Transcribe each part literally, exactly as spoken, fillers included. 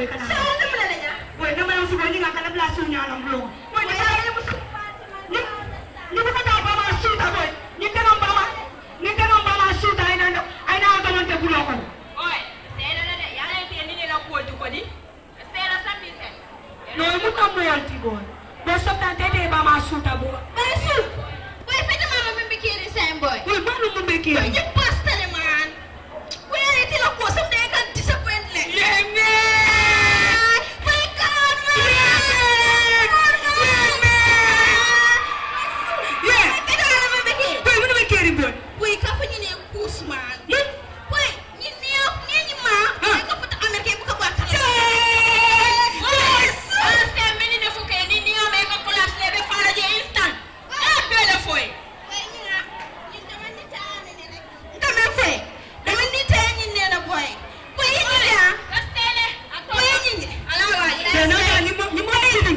boy, kana. Sa wala mo la nya. Boy, na ma su boy ni nga kana bla su nya na blo. Boy, ni ka ni ni ni ko ta ba ma su ta boy. Ni ka na ba ma ni ka na ba ma su ta ina ndo. Ai na ka mon te blo ko. Boy, se la la ya le te ni la ko tu ko ni. No, mu ka mo ti boy. Bo so ta te te ba ma su ta boy. Ba su. Boy, fete mama mimbi kiri sen boy. Boy, ba no mimbi kiri. Boy, you busted man. Boy, I tell you, some day I can disappoint like. Yeah, man. Boy, come on, man. Yeah, man. Come on, man. Yeah. Fete mama mimbi kiri. Boy, mu mimbi kiri boy. Boy, ka fanya ne kusman. Boy, ni ni ni ni ma. Boy, ka fata America bu ka ba kala. Yes. Yes. Asa mini ne fuke ni ni o me ka collapse le be fara je instant. Ah, bele foi. Boy, ni na. Ni tamani tane ne. Nka men fwe. Dama ni te ɲin ne na boy. Boy, ɲin ne ya. Boy, ɲin ne. Ala wa. Tena ka ni mo ni mo sini.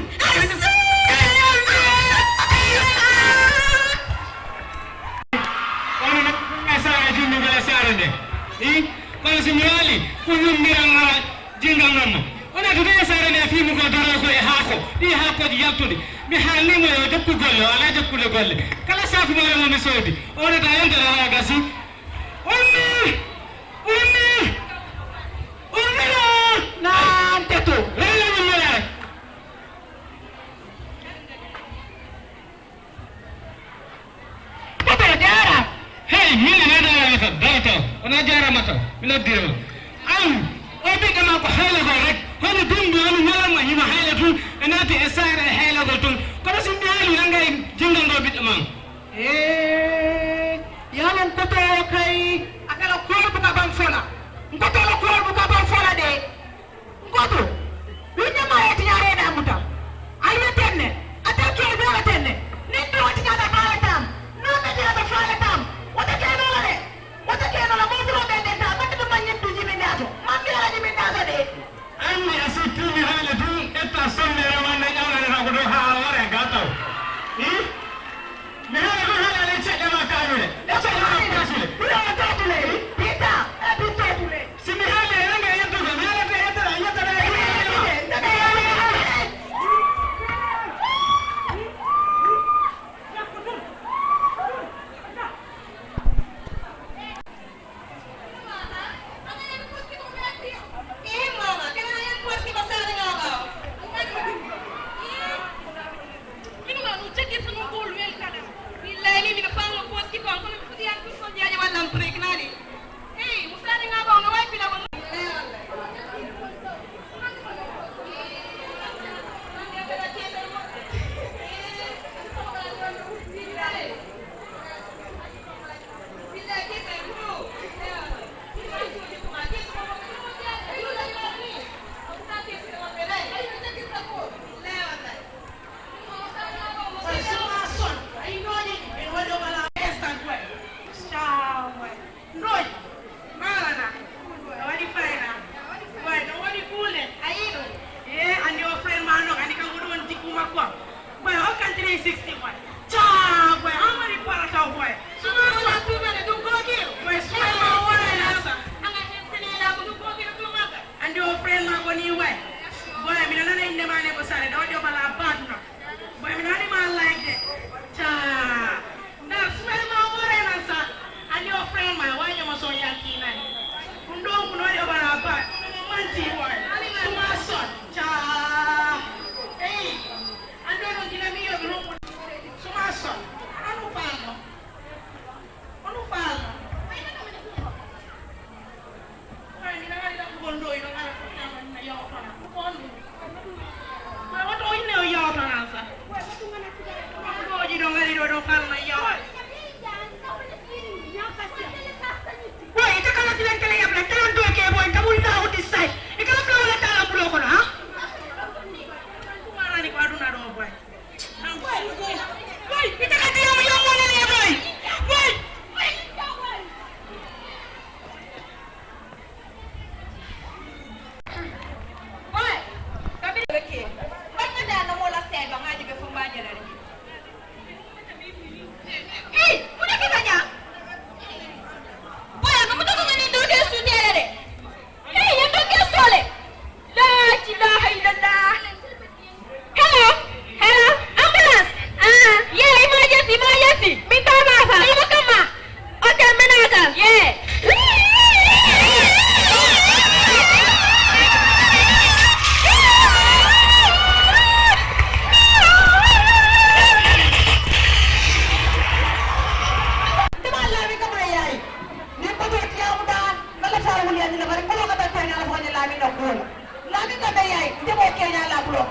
Kono na sara jummi bala sara ne. I kono si mi wali ko yummiran ala jingal ngamma. Ona to de sara ne fi mu ko doro ko e hako. Di hako di yaltude. Mi halni mo yo jokku golle, ala jokkude golle. Kala safu mo mo mi sodi. Ona ta yanta ala gasi. Ummi! Ummi! Ummi na! Naan teto. Ralla ummi na. Teto dara. Hey, min na dara mata, dara to. Ona dara mata. Mina dirma. Am, o bi dama ko hala go rek. Hono dumbu hono nyalama hima hala tun. Enati esara hala go tun. Kono sin dali nangai jingango bidama. Ee, yalon koto kay, a kala kool buka ban fola. Nkoto la kool buka ban fola de. Nkoto. Winne mare ti yare da muta. Ay me tenne. Atel ke be la tenne. Ninde wati nyada fala tam. No me nyada fala tam. Wata ke no le. Wata ke no la mo fulo be de ta. Mate do manyin tu jimi nato. Mambi ala jimi nato de. Anni a sittini haala tun, ƴetta sonde rewanna ƴawnanata ko dow haa wara e gaa taw. I? Mi haala ɗum haala ɗen ceɗɗe ma kaanure. Ɗe ceɗɗe ma kaasule. Ɗum ɗo Ni way. Boy, mi nana inde mane ko sare da wadi o bala bad na. Boy, mi nani ma like de. Cha. Na smell ma more na sa. And your friend ma why you must on yankee nani. Kundo kuno wadi o bala bad. Manti boy. Suma son. Cha. Hey. Ando no gina mi yo bi no. Suma son. Anu fano. Anu fano. Boy, mi nana da ko ndo ino ala ko na yo fana. Ko ndo. Boy, wato inne o yo fana sa. Ko ndo ji do ngari do do fana yo. Boy, ita kala filan kala ya plan talan do ke boy, kamu la uti sai. Ikala filan wala talan bulo kono, ha? Kuma nani ko aduna do boy. Boy, ita ka diyo mo yo mo ne boy. Boy. Boy, kabiri ke. Banya da na mola sai ba ngaji be fumba jalari. Hey, muna kita nya? Boy, kamu tu kau ni doge sundere de. Hey, yang doge sole. La ilaha illallah. Hello, hello, ambulance. Ah, yeah, emergency, emergency. Minta apa? Ayo kama. Okay, menaka. Yeah. Tuma laaɓi kam a yaay. Ni ko to tiyamu da. Kala sa wuli ani na bari ko ka ta ko na la fo ni laaɓi na ko. Laaɓi kam a yaay. Nde mo ke nya la bulo.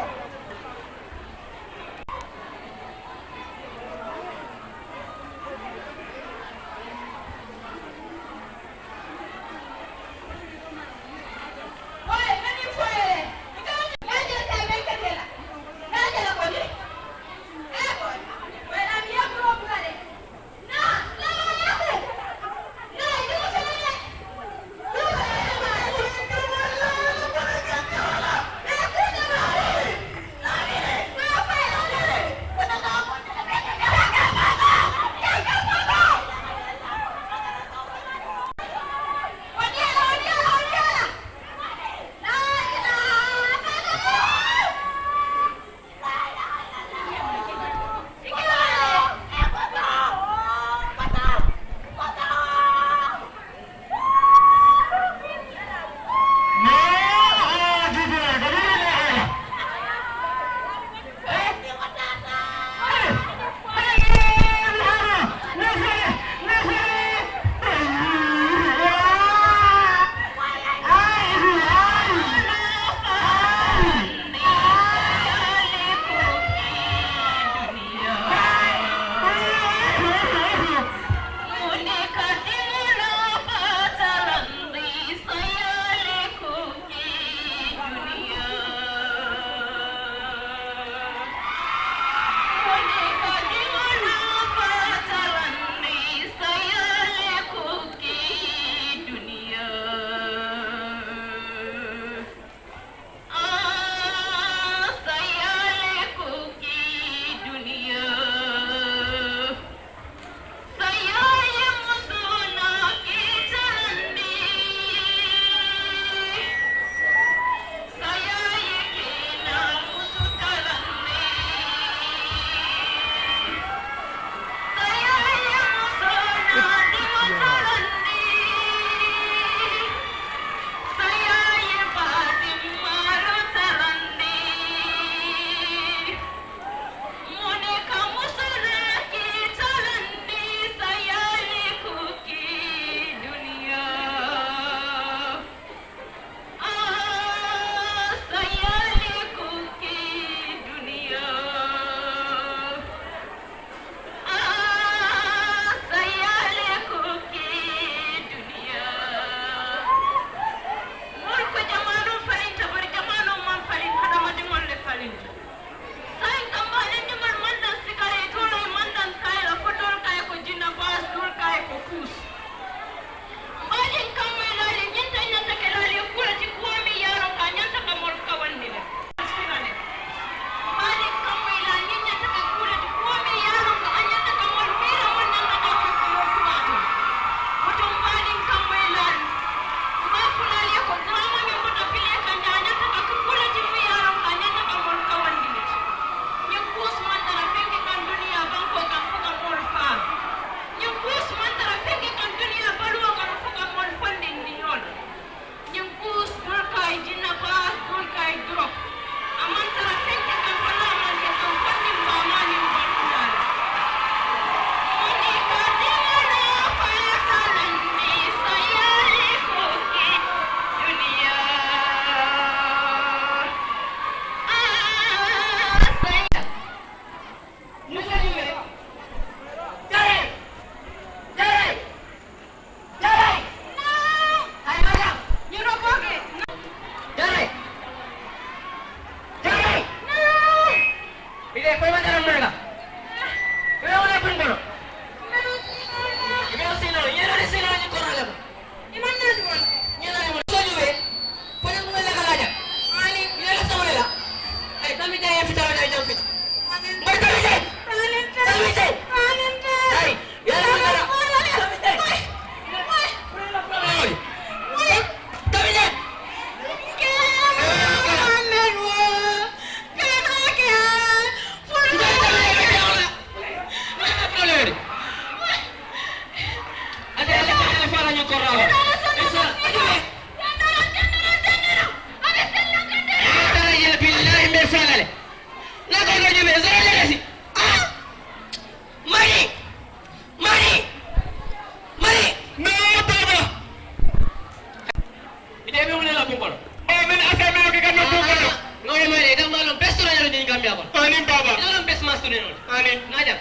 Anin baba. Ina ɗon bes mastude noon. Anin. Najam.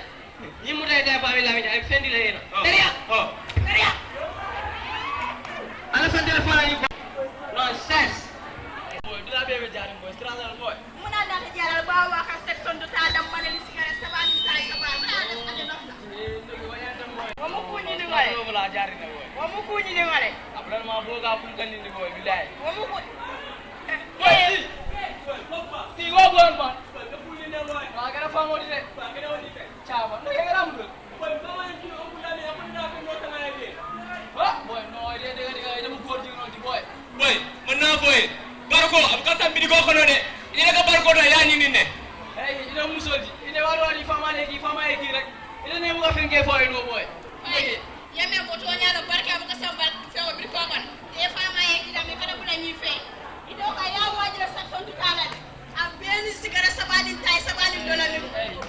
Ñimmude e dee baawi laamiɗo, ay fendi le yeno. Oh. Dariya. Oh. Dariya. Ala fende le fala ni. Non, ses. Boy, dula be be jarin boy. Strada boy. Muna da ta jara ba wa ka section do ta dan mana ni sigara sabani ta sabani. Wa mu kuñi ni wale. Wa mu kuñi ni wale. Abdul ma boga kun kan ni boy billahi. Wa mu kuñi. Boy, si. Si, wa boy man. Wa gara famo de. Caba, no ke gara mu. Boy, mama ni kino ko da me ko da ko no ta ma ye. Ha, boy, no, ide de de de mu ko di no di boy. Boy, man na boy. Barko, am ka sambi ko ko no de. Ide ka barko da ya ni ni ne. Hey, ide musolji. Ide waro wari fama le ki fama e ki rek. Ide ne mu ka fenge boy no boy. Hey. Yame ko to nyalo barke abu ka samba fewo bir ko kon. E fama e kida me kada bula ni fe. Ido ka ya wajira section tutala de. Am beni sigara sabani tay sabani dola mi.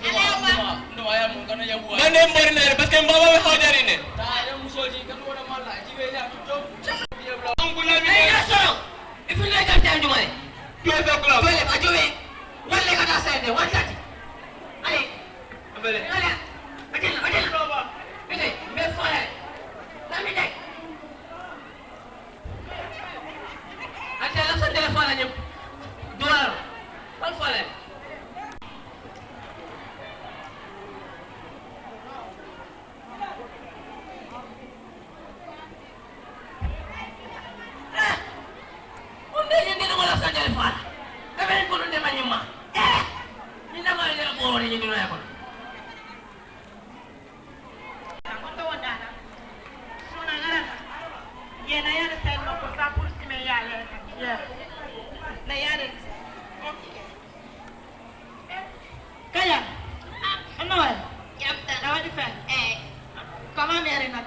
Ala wa. No aya mo kana ya wa. Mande mbori na parce que mbaba me hojari ne. Ta ya musoji kan wona mala jibe ya to. An kula mi. Ay aso. Ifu le ka tan jumare. Twelve o'clock. Twelve ajobe. Walle ka ta sene one thirty. Ay. Abele. Wala. Ajel ajel. Bele, me fala. Dami dai. Ate la sa téléphone la ñëpp. Duwal. Fal fale. Ah. On de ñande no la sa téléphone. Ka ben ko de ma ñima. Eh. Ni na ma ya ko ni ni na ko. Yena yare sen no ko sa pour si me yale. Yeah. Na yare. Okay. Kaya. Ono wai. Yamta. Na wadi fa. Eh. Kama mi are na.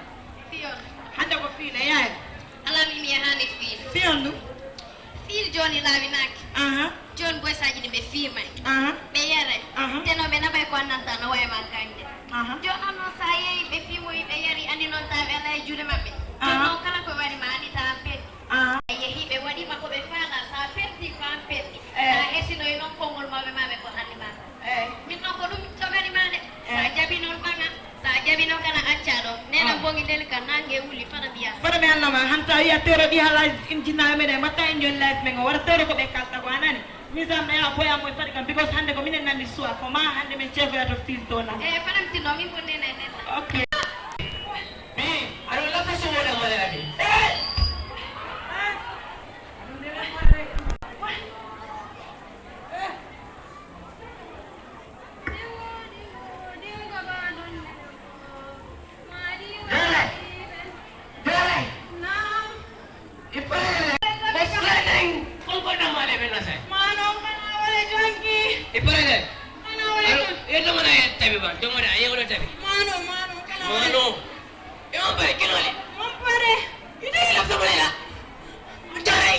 Fiyon. Hande ko fi le yaye. Ala mi mi hani fi. Fiyon du. Fiil jooni laawinaaki. Aha. Jooni boysaaji ɗi ɓe fiimay. Aha. Ɓe yaray. Aha. Te no ɓe naɓay ko annanta no wayi ma gande. Aha. Jooni noon so a yeeyi ɓe fiimoyi ɓe yari anndi noon tawa ɓe alaa e juuɗe maɓɓe. Jooni Aha. noon kala ko ɓe waɗi ma anndi tawa perdi. Aha. A yeehi ɓe waɗi ma ko ɓe faalaa so a perdi ko an perdi. Eh. So a hersinoyi noon konngol mawɓe ma ɓe ko anndi ma. Eyi. Min noon ko ɗum jogani ma de. So a jaɓi noon ɓaŋa, so a jaɓi noon kana acca ɗo. Neena bongi ndeli ka nange wuli fana mbiya. Fana mi annama hanta wiya tero ɗi hala injinnaɓe meɗen mbatta en joni live men o wara tero ko ɓe kalta ko a nani. Min sam ɗaya boya moy fadi kam because hannde ko minen nanndi suwa ko ma hannde min ceefoya to filto nan. Eyi fana mi tinno min bonnena e nena. Ok. Bi aɗo lafa sowoɗa mala abi. Dere! Dere! Ibrahim! Muslim! Kol ko damale be nasa. Mano kana wala janki. Ibrahim! Kana wala janki. Ye domana ye tabi ba, domana ye wala tabi. Mano, mano kana wala. Mano. Yo, hombre, ¿qué no le? Hombre. ¿Y de la familia? Jare.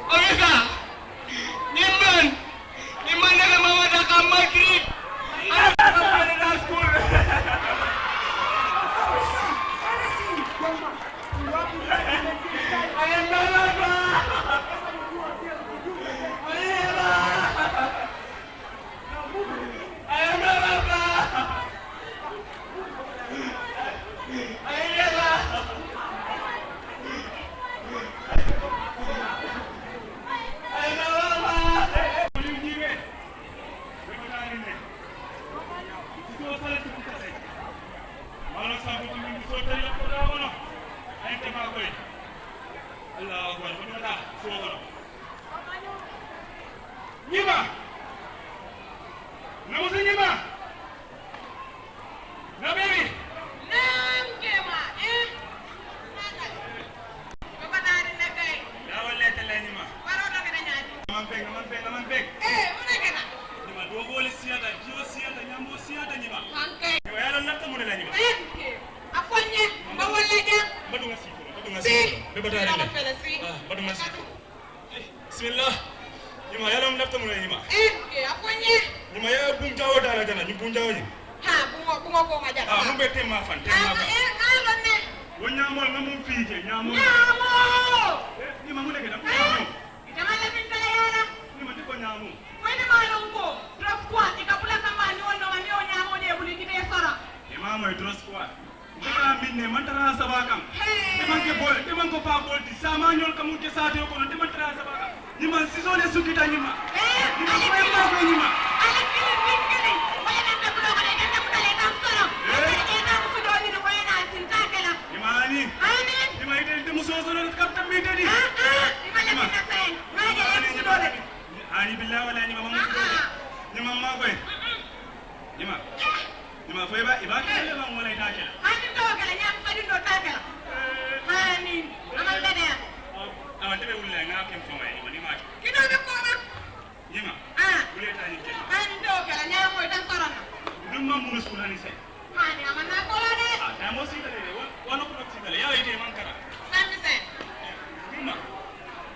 Officer, ñimman, ñimman daga mama daga Madrid. Ana daga Madrid school. I am not a Allahu akbar. Ñima! Namusa ñima! Na baby! Naam, kema, eh? Ko banaari na kay. Ya wallahi tallahi ñima. Waro daga na ñaati. Man peg, man peg, man peg. Eh, una kana. Ñima, dogo le siyata, jiyo siyata, ñambo siyata ñima. Man kay. Yo yalo natta mun la ñima. Eh, Bun jawo dala jana, ni bun jawo ni. Ha, bungo, bungo ko ma jana. Ah, mun be tema fan, tema fan. Eh, ngalo ne. Wo nyamo, nga mun fije, nyamo. Nyamo! Eh, ni mamu ne ke da nyamo. Ita mala fin kala yara. Ni mandi ko nyamo. Wani malongo, drop squad, ika pula kamba ni wono mani o nyamo de buli kite sora. E mamo e drop squad. Nde ka minne man tara saba kam. Nde man ke bol, nde man ko pa bol di. Sama nyol ka mun ke sa te ko nde man tara saba kam. Ni man sizo le sukita ni ma. Ni man ko e ma ko ni ma. Ala kili bin kili. Wala na ta bulo ko de ta bulo le ta soro. Wala na ta bulo ni ko na sin ta kala. Ni ma ni. Ani. Ni ma ite ite muso soro ka ta mi de ni. Ah ah. Ni ma le na sai. Ma ya ni dole. Ani billahi wala ni ma ma. Ni ma ma ko. Ni ma. Ni ma fo iba, iba kele ba ngola ita kela. Ani to kala nyam fadi no ta kala. Ani, aman bede ya. Aman tebe wulle nga kem fo mai, ni ma. Kino be ko ma. Ni ma. Ah. Wulle ta ni kela. Ani to kala nyam mo tan korona. Dum ma munu skulani sai. Ani, aman na ko la de. Ah, ta mo si kala de. Wa, wa no ko si kala. Ya ite man kara. Sami sai. Ni ma.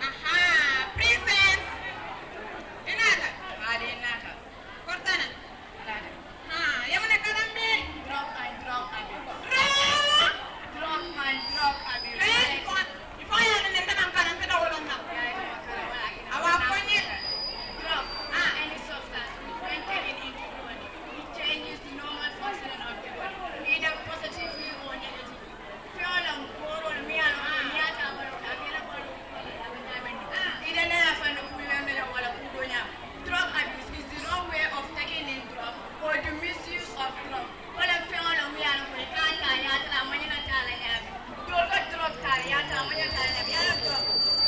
Aha, princess. Inata. Ade inata. Kortana. Inata. Ha, yamune kalambe. Drop and drop and drop. Drop and drop and drop. Eh, il faut, il faut y aller maintenant quand on fait dans le monde. Awa konye. Drop. Ah, any substance when taken into the body, it changes the normal functioning of the body, either positively or negatively. Feŋo le, booroo le, miŋ ye a loŋ ko niŋ i ye a taa baloo to, a ka i la baloo kono le, a be ñaamendi. I de naa ye a fayi no kuu yonde le walla kuu doo ñaama. Drug abuse is the wrong way of taking in drug or the misuse of drug. Wo le feŋo le, miŋ ye a loŋ ko i ka a taa, i ye a tara, a maŋ ñaŋ a taa la ñaameŋ. Doolu ka drug taa le, i ye a taa, a maŋ ñaŋ a taa la ñaameŋ. I ye a loŋ ko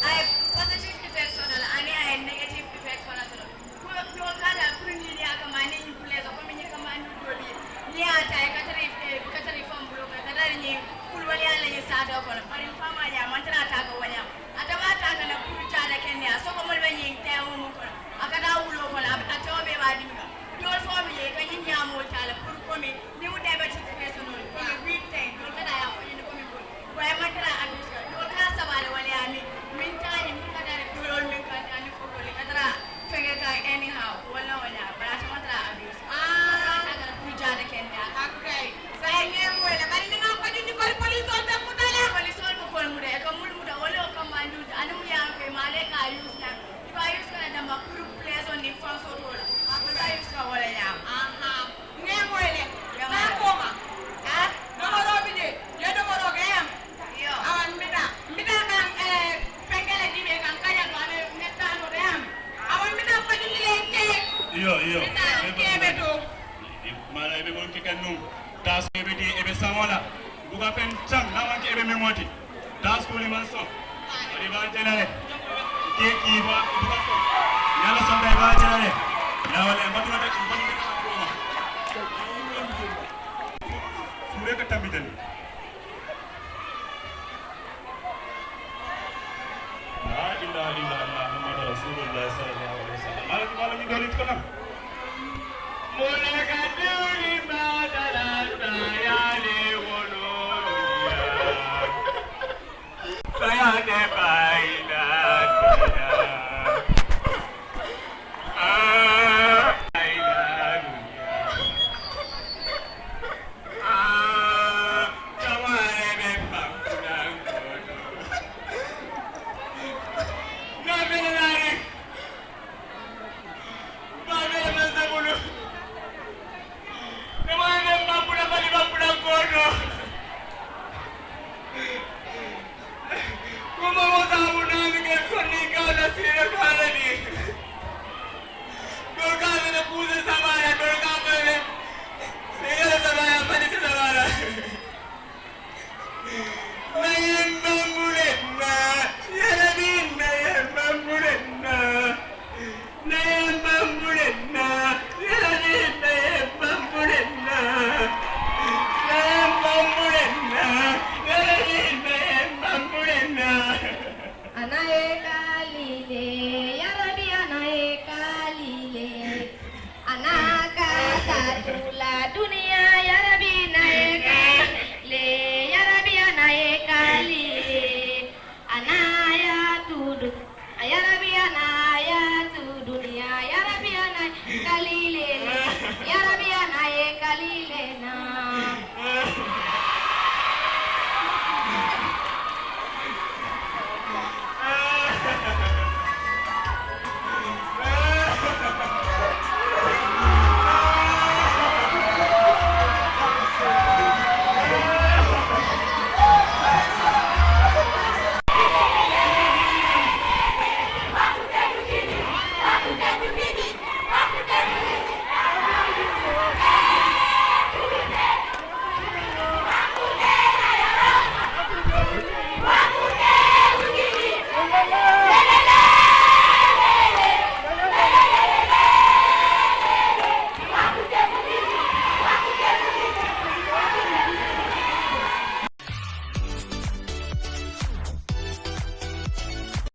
a ye positive effect soto le, aniŋ a ye negative effect fanaŋ soto. Ko, ko ka taa puru niŋ i ye a kamani ñiŋ place, komi ñiŋ kamani doo bi, niŋ i ye a taa, i ka tara, eh, i ka tara i faŋ buloo kono, i ka tara ñiŋ kuluwaliyaa la ñiŋ saatoo kono. Bari n faamaa je, a maŋ tara a taa ka wo ñaama. A te maŋ a taa ka na puru caada kendeyaa, sokomolu be ñiŋ tayaamoo muŋ kono, a ka taa wuloo kono, a, a tewo bee be a dimi kaŋ. Doolu faŋo bi jee, i ka ñiŋ ñaamoo taa le puru komi, niŋ wo diabetic person noo le, komi weak thing, doolu ka taa i ye a fo ñiŋ komi bulu. Bari a maŋ tara abuse ka, doolu ka a sabaa le walla i ye a miŋ, miŋ taa ñiŋ, miŋ ka taa le dooloolu, miŋ ka taa niŋ fotoolu, i ka tara feŋ ka anyhow, walla walla, bari a te maŋ tara abuse. Ah. A tara puru caada kendeyaa. Okay. Saayiŋ ŋa i moyi le, bari niŋ ŋa a fajindi, bari polisoolu be muta le. Polisoolu be kolu muta, i ka mulu muta, walla wo kambandiŋolu, aniŋ muŋ ye a loŋ ko i maŋ a loŋ i ka a use naŋ, i be a use ka le damma puru pleasure niŋ faŋ soto la. A ko i be a use ka wo le ñaama. Aha. Ŋa i moyi le. Ŋa i moyi. Taa kooma. Ah? Domoroo bi jee. Ye domoroo ke yam. Iyo. Awa, mbi taa. Mbi taa kaŋ, eh, feŋ ke le jiimee kaŋ kaña to, a be metta no de yam. Awa, mbi taa fajindi le ke. Iyo, iyo. Mbi taa ke be to. Maana i be bolu ke kaŋ nuŋ. Taas i be di, i be saŋo la. Buka feŋ taŋ, na maŋ ke i be meŋ wo ti. Taas kuli maŋ soŋ. Bari i be a je la le. Ke ki ba, buka soŋ. Yalla soŋ i be a je la le. Ya wala, batu na ka, batu na ka ko ma. Suure ka tambitandi.